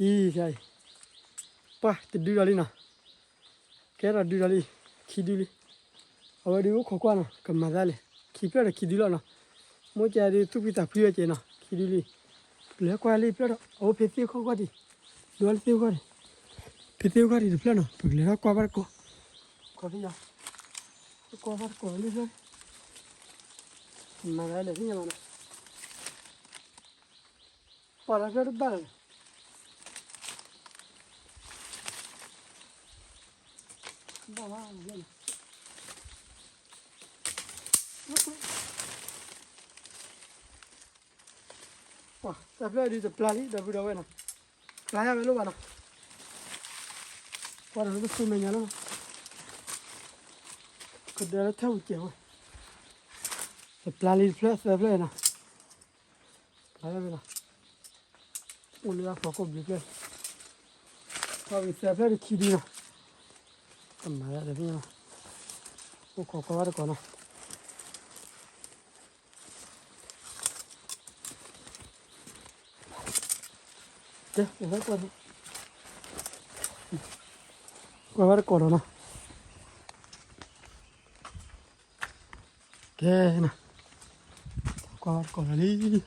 အံၤ ပှၢ်တဒုဒီးလံနီၤ, ကဲထီၣ်ဒုဒီးလံ, ခံဒုလံ, အဝဲဒုအိၣ်ခိးကွၢ်နီၤ, ကမၤသးလဲၣ်, ခံဖျၢၣ်ဒီးခံဒုလီၤနီၤ, မိၢ်ကဲဒုသူၣ်ဖှံသးဖှံဝဲကဲနီၤ, ခံဒုလံ, ပလဲၤကွၢ်လံဖျၢၣ်ဒီး အအိၣ်ဖဲသ့ၣ်ခီၣ်ခီၣ်တံၢ်, ဒိလံသ့ၣ်ခီၣ်တံၢ်, ဖဲသ့ၣ်ခီၣ်တံၢ်တဖျၢၣ်နီၤ, ပကလဲၤထီၣ်ကွၢ်ဘၣ်တကိး, ကွၢ်သ့ၣ်ညါ, ကွၢ်ဘၣ်တကိးလံဖျၢၣ်, မၤသးလဲၣ်သ့ၣ်ညါဘၣ်နီၤ ပှၤလၢဖျၢၣ်တဘၣ်လၢၤ, ဘၣ်ဝဲ, ပှၤတဖျၢၣ်ဒုးတပျၢ်လံ ဒီပုၢ်ဒီဝဲၢ်နီၤ, ပျၢ်ယၤဝဲလိၣ်ဘၣ်နီၤ, ကွၢ်ဒီးလၢပသူမဲာ်ညါလီၤနီၤ, ကဒၢလၢထၢၣ်ပူၤစဲးဝဲ, တပျၢ်လံတဖျၢၣ်သၢဖျၢၣ်နီၤ ပျၢ်ယၤဝဲလီၤ, အိၣ်လၢအဖီခိၣ်ဘျုးဖျၢၣ်, ကွၢ်ဝံၤသၢဖျၢၣ်တခံဒုနီၤ, ကမၤလၢတဖျၢၣ်, အိၣ်ခိးကွၢ်ဘၣ်တကိးနီၤ ကဲ, ကွၢ်ဘၣ်တကိးဒီးနီၤ, ကဲ, ကွၢ်ဘၣ်တကိးဒီးလံ,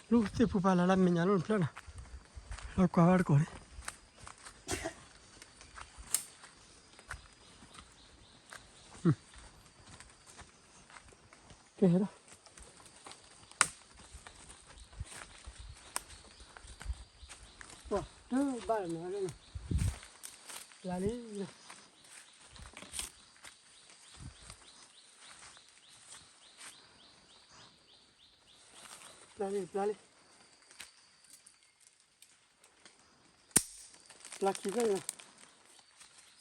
လူသ့ၣ်ဖူပာ်လီၤလၢမဲာ်ညါလီၤတဖျၢၣ်နီၤ, လီၤကွၢ်ဘၣ်တကိးန့ၣ် ကဲ, ပှၤတဘၣ်လီၤနီၤ, ပျၢ်လံ, ပျၢ်လံ, ပျၢ်လံ, ပျၢ်ခံဖျၢၣ်လီၤ,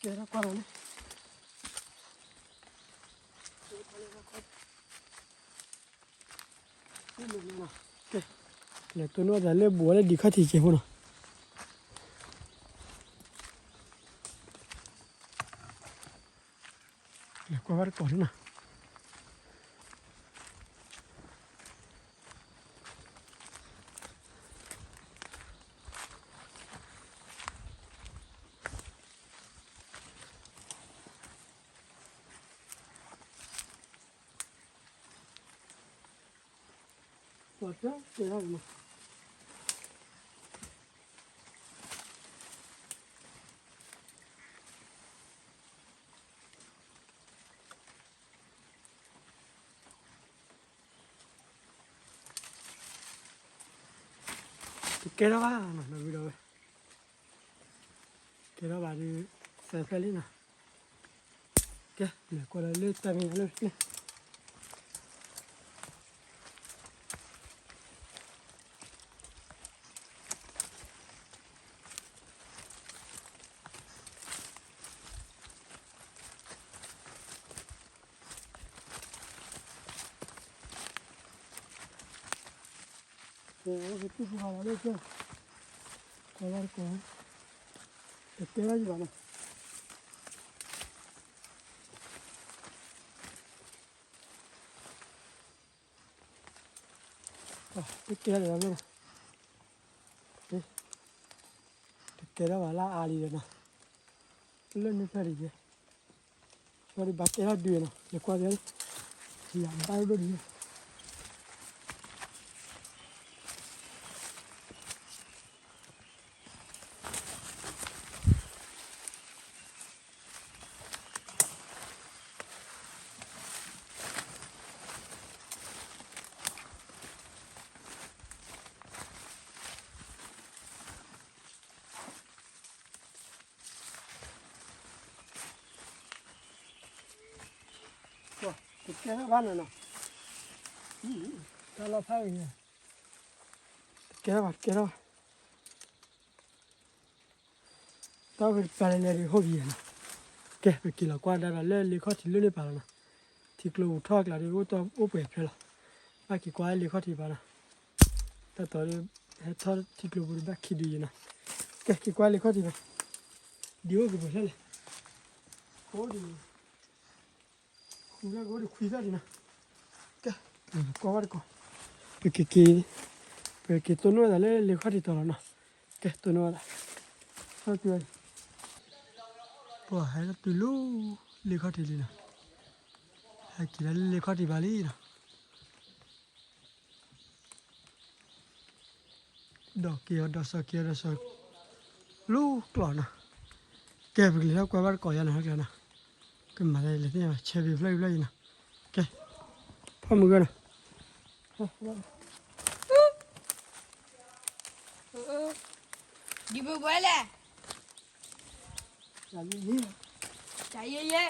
ကဲထီၣ်ကွၢ်လီၤလံ, ကဲ, လဲၤတိၢ်နီၣ်သးလၢဘူးဝဲလၢဒံခီၣ်ထံးစဲးဖိနီၤ လဲၤကွၢ်ဘၣ်တကိးန့ၣ်နီၤ, ပှၤတကဲထီၣ်, တကဲထီၣ်ဘၣ်နီၤ ဒီပုၢ်ဒီဝဲၢ်, ကဲထီၣ်ဘၣ်ဒီး သၢဖျၢၣ်လံနီၤ, ကဲ, လဲၤကွၢ်လၢတၢ်မဲာ်ညါလၢန့ၣ် ကဲ, ပသူၣ်ဖှံလီၤလၢကဲ, ကွၢ်ဘၣ်တကိး, တကဲထီၣ်ယံၤဘၣ်နီၤ, တကဲထီၣ်လီၤ, တကဲထီၣ်ဘၣ်လၢအအါလံဒီးနီၤ, လၢန့ၣ်ဖျၢၣ်တယဲၢ် ဒီးဘၣ်ကဲထီၣ်ဒုးနီၤ, လဲၤကွၢ်သ့ၣ်, ယဘၣ်ဒိၣ်ဒုး, တကဲထီၣ်ဘၣ်နီၤနီၤ, တၢ်လီၤဖးအံၤ, တကဲထီၣ်ဘၣ် တကဲထီၣ်ဘၣ် တၢ်ဝဲတပျၢ်လဲၤလဲၤဒုးဟိၣ်ကယဲၢ်နီၤ, ကဲ ပက့ၤလီၤကွၢ်ဒၣ်ဒီးလၢလ့ခီၣ်ထံးလၢန့ၣ်ပာ်လီၤနီၤ, ထံကျိပူၤထီၣ်အကျါဒီး အိၣ်တၢ်အိၣ်ပှဲၤဖျၢၣ်လီၤ, ဘၣ်က့ၤကွၢ်လ့ခီၣ်ထံးပာ်နီၤ, တၢ်တီၤဒီး ဟဲထီၣ်ထံကျိပူၤဒီးဘၣ်ခံဒုးယဲၢ်နီၤ, ကဲ က့ၤကွၢ်လ့ခီၣ်ထံးဘၣ်, ဒုးအိၣ်က့ၤပှဲၤဖျၢၣ်လဲၣ်, အိၣ်ဒုး အိၣ်လၢကအိၣ်ဒီးခွံသၢဒံးနီၤ, ကဲ, ပကွၢ်ဘၣ်တကိး, ပကက့ၤ, ပကက့ၤတိၢ်နီၣ်ဝဲဒၣ်လၢလ့ခီၣ်ထံးတီၤလီၤနီၤ, ကဲ တိၢ်နီၣ်ဝဲဒၣ်, ဟဲတုၤ, ပှၤဟဲကတုၤလၢလ့ခီၣ်ထံးလံနီၤ, ဟဲက့ၤလၢလ့ခီၣ်ထံးဘၣ်လံနီၤ. ဒီးက့ၤအီၤဒီးစီၤက့ၤအီၤဒီးစီၤ, လူကျိာ်နီၤ, ကဲပကလဲၤထီၣ်ကွၢ်ဘၣ်တကိးယါနီၤ ဟဲကျါနီၤ, ကမၤလဲၤသ့ၣ်ညါ ဆဲးဘံၤဖျၢၣ်ဖျၢၣ်ယါနီၤ, ကဲ, ဖီၣ်မုၢ်ဂၢၢ်နီၤ, ဒ်ပဝဲလဲၣ်, တၢ်ယဲယဲ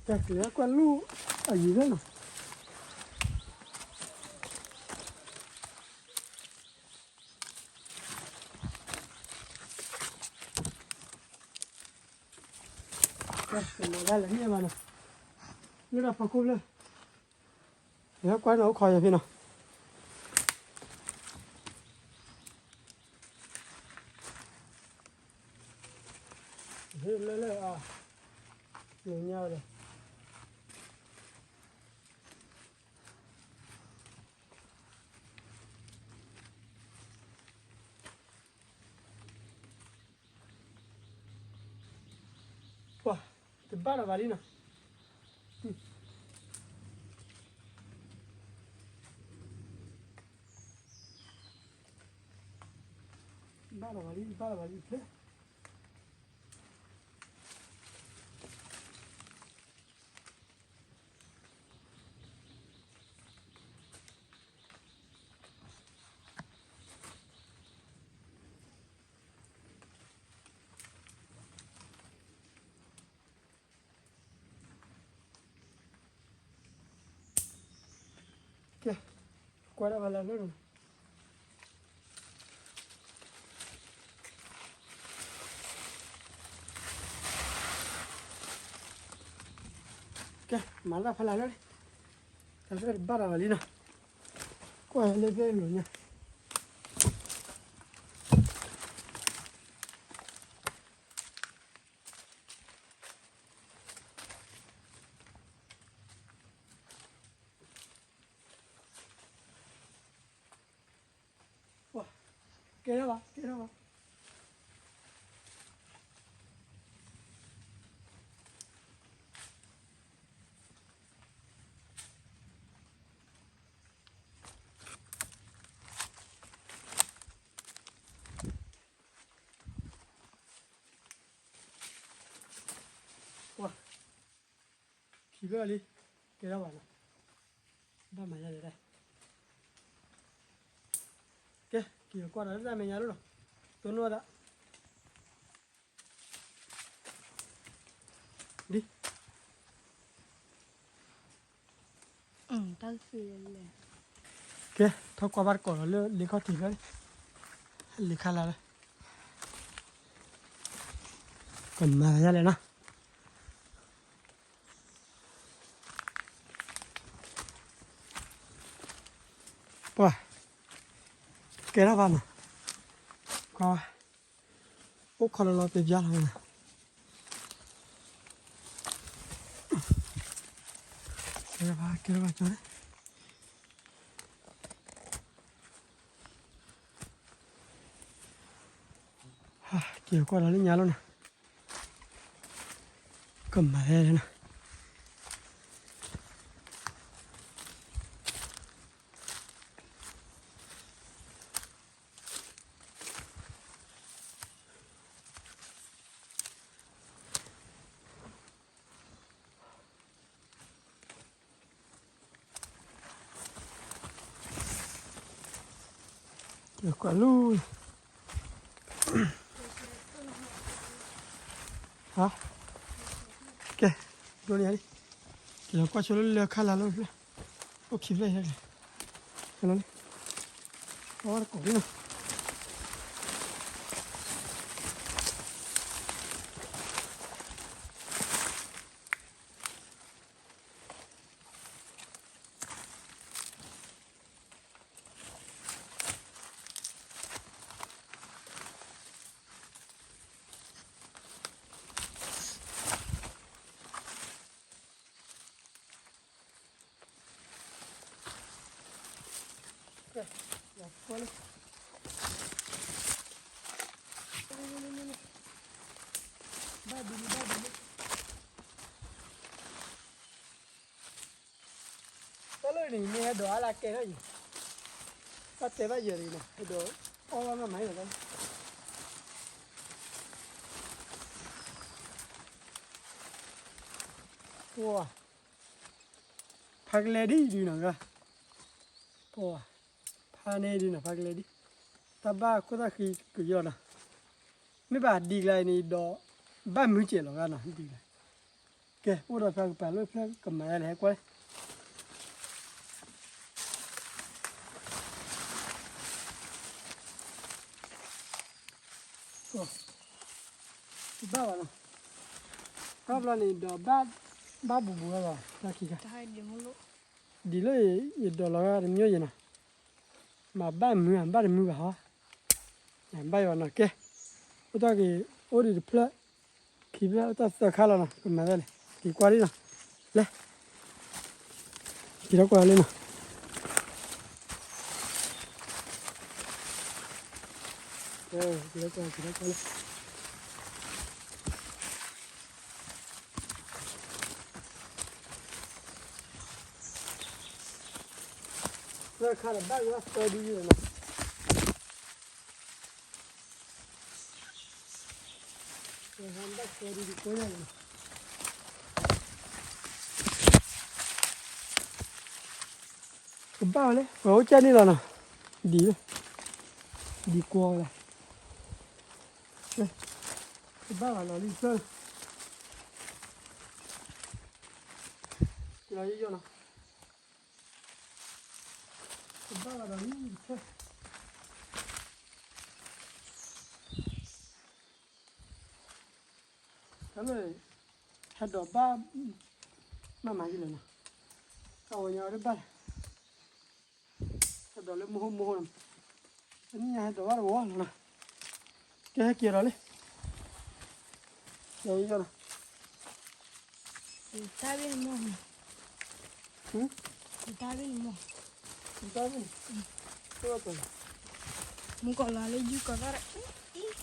တၢ်ကျဲၤကွၢ်လူၢ်အယံၤလီၤနီၤ, တၢ်ကျဲၤလၢန့ၣ်ဘၣ်နီၤ, လၢတၢ်ဖီခိၣ်ဖျၢၣ်, လဲၤကွၢ်နီၤ အိၣ်ခိးယၤဖဲနီၤ. လၢလၢအ, လၢညါဒီး, ပှၤ, တဘၣ်ဒီးဘၣ်လံနီၤ, ဘၣ်ဒီးဘၣ်လံ ဘၣ်ဒီးဘၣ်လံဖဲ ကဲ, ကွၢ်ဒၣ်ဖးလၢ်လၢ်န့ၣ်, ကဲ, မၤလၢ်ဖးလၢ်လၢ်န့ၣ်, တၢ်ဖဲတဘၣ်တၢ်ဘၣ်လံနီၤ, ကွၢ်လၢဖဲအလိၤညါ ကဲထီၣ်ဘၣ် ကဲထီၣ်ဘၣ်, ပှၤ, ခံဘျီလံ, ကဲထီၣ်ဘၣ်နီၤ, ဘၣ်မၤယါလဲၣ်ဒၣ်, ကဲ, က့ၤကွၢ်ဒီးလၢတၢ်မဲာ်ညါလီၤနီၤ, တိၢ်နီၣ်သး ဒ်, ကဲ, ထီၣ်ကွၢ်ဘၣ်တကိးဒီးလၢလ့ခီၣ်ထံးဖဲန့ၣ်, လ့ခါလၢ်လၢ်, ကမၤယါလဲၣ်နီၤ. ပှၤ, ကဲထီၣ်ဘၣ်နီၤ, ကွၢ်, အိၣ်ခိးလီၤလီၤပျၢၤပျၢၤလီၤ, ကဲထီၣ်ဘၣ် ကဲထီၣ်ဘၣ်ကၠီန့ၣ် က့ၤကွၢ်ဒီးလၢညါလီၤနီၤ, ကမၤလဲၣ်နီၤ. ကွၢ်လူၤ, ဟါ, ကဲ, ဒိးန့ၢ်ယၤလံ, က့ၤကွၢ်ဆိလၢလၢခါလၢ်လၢဖျၢၣ်, အိၣ်ခံဖျၢၣ်ဟဲ, ကလီၤလံ, အဝဲတကိးလံနီၤ. ကွၢ်လၢ ဘၣ်ဒ်န့ၣ် ဘၣ်ဒ်န့ၣ် တၢ်လၢန့ၣ် မ့ၢ်ဟဲဒိးအါလၢကဲထီၣ်ယံၤ, ဘၣ်တဲဘၣ်ယဲၤတဂ့ၤနီၤ, ဟဲဒိးအီၣ်ဘၣ်မးမးလီၤ, ပှၤ ဖးကလဲဒ်ဒုးနီၤ, ပှၤ ဖးန့ၢ်ဒုးနီၤ ဖးကလဲဒ်, တၢ်ဘၣ်ခိၣ်သၣ်ဃံကယီၢ်နီၤ, မ့ၢ်ဘၣ်ဒ်ကျါအံၤန့ၣ်ဒီး ဘၣ်မုာ်စဲးလီၤဂာ်နီၤ ဒ်ကျါ, ကဲ အိၣ်ဒီးဖျၢၣ်ကပၤလၢဖျၢၣ်ကမၤယါလဲၣ် ဟဲကွၢ် ဘၣ်ဘၣ်နီၤ, တဘျီန့ၣ်ဒီး ဘၣ်ဘူးဘူးလီၤ, တၢ်ခံခါ, ဒ်လၢယဒိးလီၤဂာ်တမံၤယဲနီၤ, မ့ၢ်ဘၣ်မုာ်ဘၣ်တမုာ်ဘၣ်ဟီ, ဘၣ်ယီၤနီၤ ကဲ, အိၣ်တၢ်က့ၤ အိၣ်ဒံးတဖျၢၣ်, ခံဖျၢၣ်အိၣ်တၢ်သၢခါလီၤနီၤ ကမၤဒ်လဲၣ်, က့ၤကွၢ်ဒံးနီၤ, လဲၤ က့ၤထီၣ်ကွၢ်လံနီၤ, က့ၤထီၣ်ကွၢ် က့ၤထီၣ်ကွၢ်လံ သၢခါဒီးဘၣ်ယီၤသၢဒုယဲနီၤ, သၢခါဘၣ်သၢဒုဒ်ကိးညါန့ၣ်နီၤ ကဘၣ်ဝဲလၢ ပှၤအိၣ်ကၢ်န့ၣ်လီၤနီၤ, ဒ်လၢ ဒ်ကွီၤဝဲလၢ ကဘၣ်ဝဲလီၤလံဖျၢၣ်, ကလီၤယီၤနီၤ, ကဘၣ်ဝဲလီၤလံဖျၢၣ် တၢ်လၢ ဟဲဒိးဘၣ် မၤမၤယံၤလၢၤနီၤ, အဝဲညါအီၤတဘၣ်, ဟဲဒိးလၢမဟိမဟိနီၤ, တနံၣ်ညါဟဲဒိးဘၣ်တဝီလီၤနီၤ, ကဲဟဲက့ၤဒီးလံ, ကဲယီၤနီၤ တၢ်ဘ့ၣ်န့ၣ်မ့ၢ်, တၢ်ဘ့ၣ်န့ၣ်မ့ၢ်, တၢ်ဘ့ၣ်န့ၣ်, မူကီၢ်လီၤလၢယုၢ်ကီၢ်သၣ်ဒီး,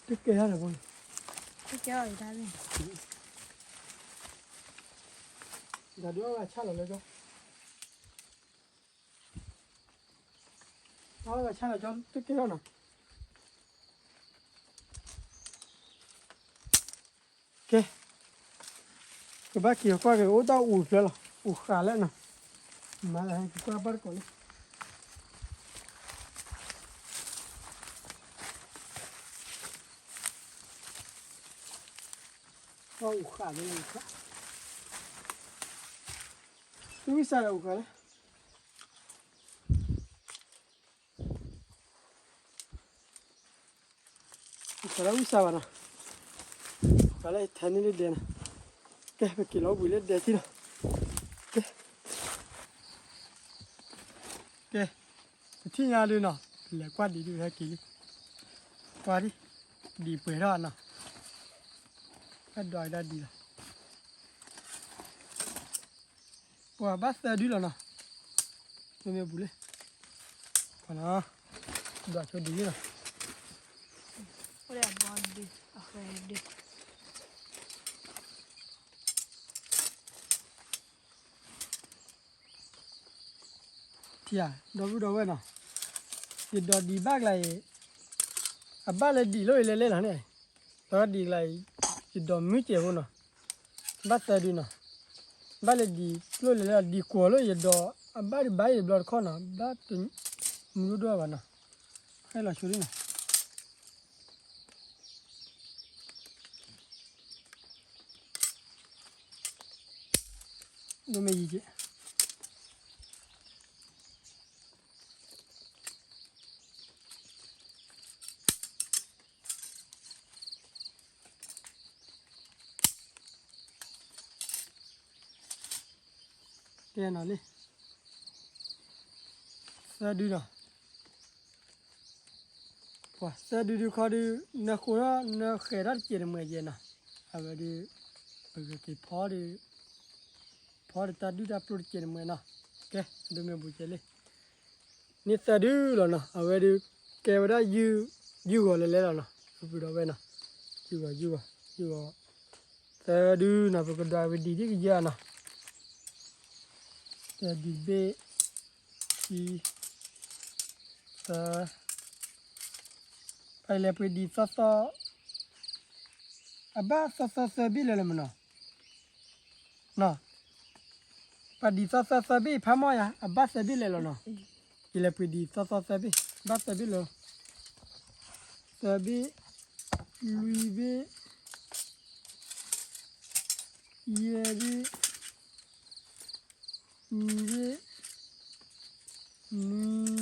တကဲထီၣ်ဒီးဘိ, တကဲထီၣ်ဒီးတၢ်ဘ့ၣ်, ဒီးဒုးအီၣ်ဂၤဆၣ်လီၤလၢကီၢ်, အီၣ်ဂၤဆၣ်လီၤကီၢ်တကဲထီၣ်နီၤ, ကဲ, ကဘၣ်က့ၤကွၢ်က့ၤအိၣ်တၢ်အူတဖျၢၣ်လီၤ, အူဃာ်လၢနီၤ, မၤလၢဟဲက့ၤကွၢ်ဘၣ်တကိးလံ, တၢ်အူဃာ်လၢ, တဝံၣ်စၢ်ဒီးအူဃာ်လၢ ဃာ်လၢဝံၣ်စၢ်ဘၣ်နီၤ, ဃာ်လၢထဲန့ၣ်လၢဒဲနီၤ, ကဲ ပက့ၤလီၤအိၣ်ဘှံးလၢဒဲထံလီၤ, ကဲ, ကဲ, ပထံၣ်ညါဒုးနီၤ, ပလဲၤကွၢ်ဒံးဒုးဟဲက့ၤလံ, ကွၢ်ဒံး, ဒံးပှဲၤထီၣ်နီၤ, ဟဲဒွးကဒါဒံးလီၤ. ပှၤဘၣ်သၢဒုလီၤနီၤ, မ့မ့ၢ်ပူၤလံ, ပှၤနီၤ, ဒွးဆိဒံးလံနီၤ, အိၣ်ဒီးအဘီဒုး, အဃဲဒုး, ထံဧါ, ဒီပုၢ်ဒီဝဲၢ်နီၤ, ယဒိးဒံးဘၣ်ကျါအံၤ, အဘၣ်လၢဒံးလိၣ်အံၤလဲၤလဲၤလီၤန့ၣ်, ဒီးဒံးကျါအံၤ, ယဒိးမုၢ်စဲးဖိနီၤ, ဘၣ်သၢဒုနီၤ, ဘၣ်လၢဒံးလိၣ်လဲၤလဲၤလီၤ ဒံးကွီၤလၢယဒိး, အဘၣ်ဒံးဘၣ်အံၤတဘျီတခီၣ်နီၤ, ဘၣ်တမူဒိၣ်ဒိၣ်ဘၣ်နီၤ, ဟဲလီၤဆိလံနီၤ. ဒိၣ်မ့ၢ်ယံၤက့ၤ, တဲနီၤလံ, သၢဒုဒီး, သၢဒုဒုခီဒု, နဃိးထီၣ်နဃဲးထီၣ်တစဲးတမှဲးယဲနီၤ, အဝဲဒု, ပကက့ၤဖီဒု, ဖီဒီးတၢ်ဒုၣ်တၢ်ပျိၢ်တစဲးတမှဲးနီၤ, ကဲ, အဒိမ့ၢ်ဘူးကဲလံ, န့ၢ်သၢဒုလီၤနီၤ, အဝဲဒု, ကဲဝဲဒၣ်, ယုၢ်ဂီၤလဲၤလဲၤလီၤနီၤ, ပူၤဒီးဝဲနီၤ, ယုၢ်ဂီၤ, ယုၢ်ဂီၤ, ယုၢ်ဂီၤ, သၢဒုနီၤ, ပကဒွးဝဲဒံးဒ်ကယၢနီၤ, တဒံးဘ့ၣ်, ခံ, သၢ, ပလဲၤပှ့ၤဒံးသီသီ, အဘၣ်သီသီသၢဘ့ၣ်လၢာ်လၢာ်မနီၤ, နီၤ, ပဒံးသီသီသၢဘ့ၣ်ဖးမီၢ်ယၤ, အဘၣ်သၢဘ့ၣ်လၢာ်လီၤနီၤ, ယလဲၤပှ့ၤဒံးသီသီသၢဘ့ၣ်, ဘၣ်သၢဘ့ၣ်လၢာ်, သၢဘ့ၣ်, လွံၢ်ဘ့ၣ်, ယဲၢ်ဘ့ၣ်, နွံဘ့ၣ်, နွံ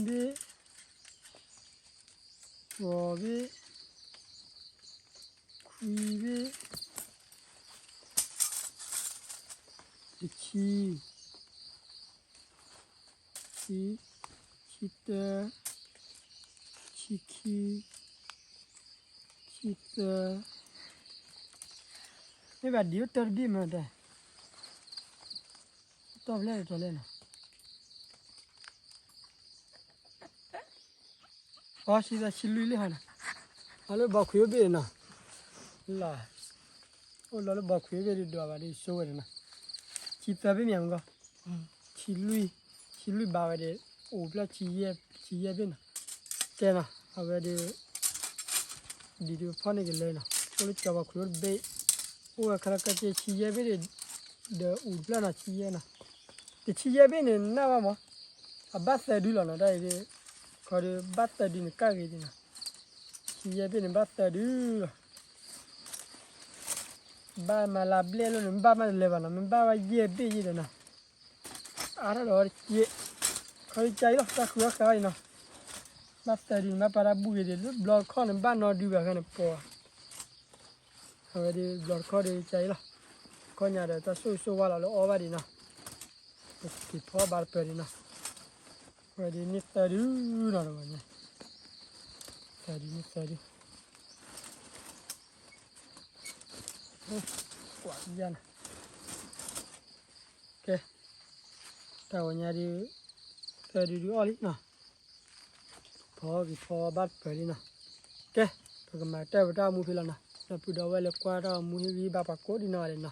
ဘ့ၣ်, ဃိးဘ့ၣ်, ခွံဘ့ၣ်, တဆံ, ဆံ, ဆံတၢ, ဆံခံ, ဆံသၢ, မ့ၢ်ဘၣ်ဒံးအိၣ်တၢ်တဘ့ၣ်မ့ၢ်တဲ, တီၢ်ဖျဲၣ်တတီၤလဲၣ်နီၤ, အီ ဆံသၢ ဆံလွံၢ်လံဟီနီၤ, အလၢဘီခွံအိၣ်ဘ့ၣ်နီၤ, လၢ, အိၣ်လီၤလၢဘီခွံအိၣ်ဘ့ၣ်ဒုးဒွးဘၣ်ဒုးဆိဝဲဒၣ်နီၤ, ဆံသၢဘ့ၣ်မ့ၢ်မကီ, ဆံလွံၢ်, ဆံလွံၢ်ဘၣ်ဝဲဒၣ်, အိၣ်ဖျဲၣ်ဆံယဲၢ်, ဆံယဲၢ်ဘ့ၣ်နီၤ, ကဲနီၤ, အဝဲဒုး ဒ်ဒုးဖီၣ်န့ၢ်က့ၤလၢနီၤ, အိၣ်လၢကၠီၤဘီခွံအိၣ်တဘ့ၣ်, အိၣ်ဝဲခါလၢကၢက့ၤဆံယဲၢ်ဘ့ၣ်ဒုး, ဒီးအိၣ်တဖျၢၣ်နီၤ ဆံယဲၢ်နီၤ, တဆံယဲၢ်ဘ့ၣ်န့ၣ် နၢ်ဘၣ်မး, အဘၣ်သၢဒုလီၤနီၤ, တၢ်အံၤဒုး, ခီဒုးဘၣ်သၢဒုန့ၣ်ကၣ်ဂ့ၤဒံးနီၤ, ဆံယဲၢ်ဘ့ၣ်န့ၣ်ဘၣ်သၢဒုလီၤ, ဘၣ်မၤလၢဘျဲၣ်လိၣ်န့ၣ် မ့ၢ်ဘၣ်မးတလဲၤဘၣ်နီၤ, မ့ၢ်ဘၣ်ဝဲယဲၢ်ဘ့ၣ်ယဲၢ်ဒီးနီၤ အါထီၣ်ဒီးဝဲတက့ၢ်, ခီဒုးကၢ်အံၤလီၤ, တၢ်ဃုအီၣ်ဃာ်အံၤနီၤ, ဘၣ်သၢဒုန့ၣ် ဘၣ်ပာ်တၢ်ဘူၣ်ဂ့ၤဒံး, လၢဘျီတခီန့ၣ် ဘၣ်နီၢ်ဒုဘၣ်ဃဲန့ၣ်ပှၤ, အဝဲဒုးဘျီတခီဒုးကၢ်အံၤလီၤ, ခီညါဒီးတၢ်ဆိၣ်ဂ့ၤဆိၣ်ဝါလီၤလၢအီၣ်ဘၣ်ဒံးနီၤ, ပက့ၤဖီဘၣ်တပၢၤဒံးနီၤ, အဝဲဒုးန့ၢ်သၢဒုနီၤ, တဂီၤညါ, သၢဒုန့ၢ်သၢဒု ကွၢ်ယါနီၤ, ကဲ, တၢ်ဂီၤညါဒုး, သၢဒုဒုးအီၣ်လံနီၤ, ဖီက့ၤဖီဘၣ်တပၢၤလံနီၤ, ကဲ, ပကမၤတၢ်ပတၢ်မူဖဲလီၤနီၤ, ဒီပုၢ်ဒီဝဲၢ်လၢကွၢ်တၢ်မူဟ့ၣ်ဂံၢ်ဘါပှၤကိးဒံးနီၢ်ဂၤဒဲးနီၤ,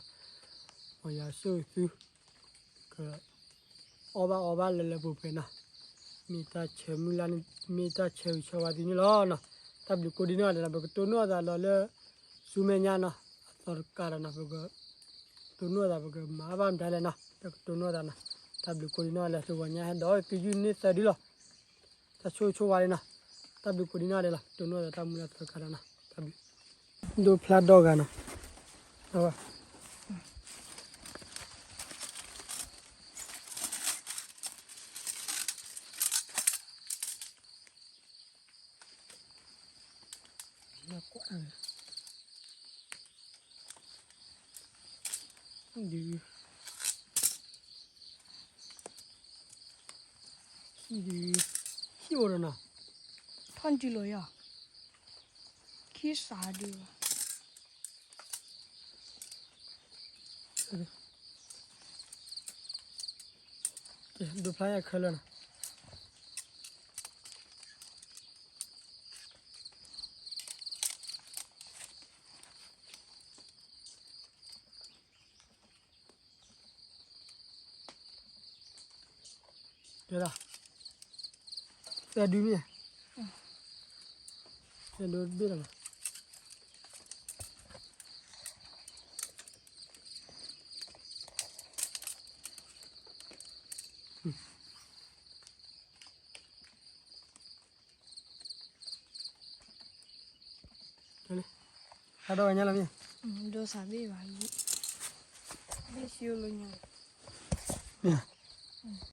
မ်ယွၤဆိၣ်ဂ့ၤသု, က အီၣ်ဘၣ်အီဘၣ်လၢလၢပှဲၤပှဲၤနီၤ, မ့ၢ်တၢ်ဆၢမုၢ်လၢ်န့ၣ်, မ့ၢ်တၢ်ဆၢဂ့ၤဆၢဝါသုန့ၣ်လီၤနီၤ, တၢ်ဘျုးကိးဒံးနီၢ်ဂၤဒဲးနီၤ, ပကတိၢ်နီၣ်သးလီၤလၢ ဆူမဲာ်ညါနီၤ, အသီတကးဒီးနီၤ, ပကတိၢ်နီၣ်သး ပကမၤဘၣ်မတၤလဲၣ်နီၤ, ပကတိၢ်နီၣ်သးနီၤ, တၢ်ဘျုးကိးဒံးနီၢ်ဂၤဒဲး တဂီၤညါဟဲဒီးသုယုၢ်န့ၢ်သၢဒုလီၤ, တၢ်ဆိၣ်ဂ့ၤဆိၣ်ဝါလံနီၤ, တၢ်ဘျုးကိးဒံးနီၢ်ဂၤဒဲးလီၤ, တိၢ်နီၣ်သးတၢ်မူလၢအသီတကးဒီးနီၤ, တၢ်ဘျုး ဒိဖျါဒီဂၤနီၤ, အဝဲ ဒုး ဟံၣ်ဒုး ဟံၣ်အိၣ်ဒီးနီၤ, ထီၣ်စုလိာ်ယီၤ, ခံစးဒုး ဒိဖျါယၤခဲလၢာ်နီၤ. တဲဒၣ်, တဲဒုမ့ၢ်, တဲဒုဘ့ၣ်လီၤ. ဟးဒီးဝဲညါလီၤမ့ၢ်, ဒိစးဘ့ၣ်ဘၣ်, ဘ့ၣ်ဆံအိၣ်လၢညါ, မ့ၢ်